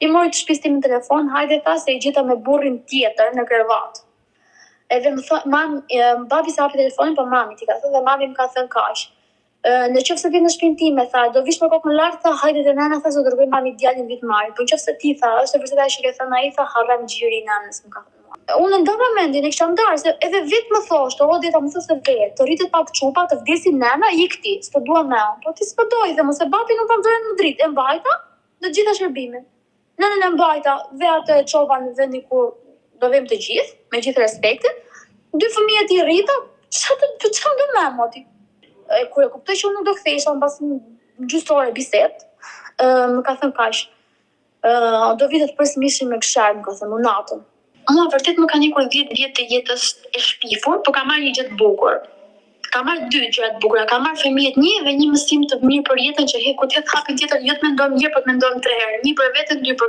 I mori të shtëpisë time në telefon, hajde tha se e gjeta me burrin tjetër në krevat. Edhe më tha, mam, babi s'e hapi telefonin, po mami t'i ka thënë dhe mami më ka thënë kaq. Në qoftë se vjen në shtëpinë time, tha, do vish me kokën lart, tha, hajde te nëna, tha, se do dërgoj mami djalin vit marri. Po në qoftë se ti, tha, është e vërtetë ajo që ke thënë ai, tha, harram gjiri i nënës, më ka thënë. Unë e ndava mendjen, e kisha ndarë, se edhe vetë më thoshte, o deta më thoshte vetë, të rritet pak çupa, të vdesi nëna, ik ti, s'të dua më. Po ti s'po do, i them, ose babi nuk ta nxorë në dritë, e mbajta në të gjitha shërbimet. Nënën e mbajta dhe atë e çova në vendin ku do vem të gjithë, me gjithë respektin. Dy fëmijët i rrita, ça të ça më do më mo ti? E kur e kuptoj që unë nuk do kthehesha mbas një gjysmë ore bisedë, më ka thënë kaq. Ë do vi të të pres mishin me gësherë, më ka thënë, mu natën. Mua vërtet më kanë ikur 10 vjet të jetës e shpifur, po kam marrë një gjë të bukur. Kam marrë dy gjëra të bukura, kam marrë fëmijët një dhe një mësim të mirë për jetën që he, kur të hedh hapin tjetër jo të mendojmë një herë, po të mendojmë tre herë, një për veten, dy për.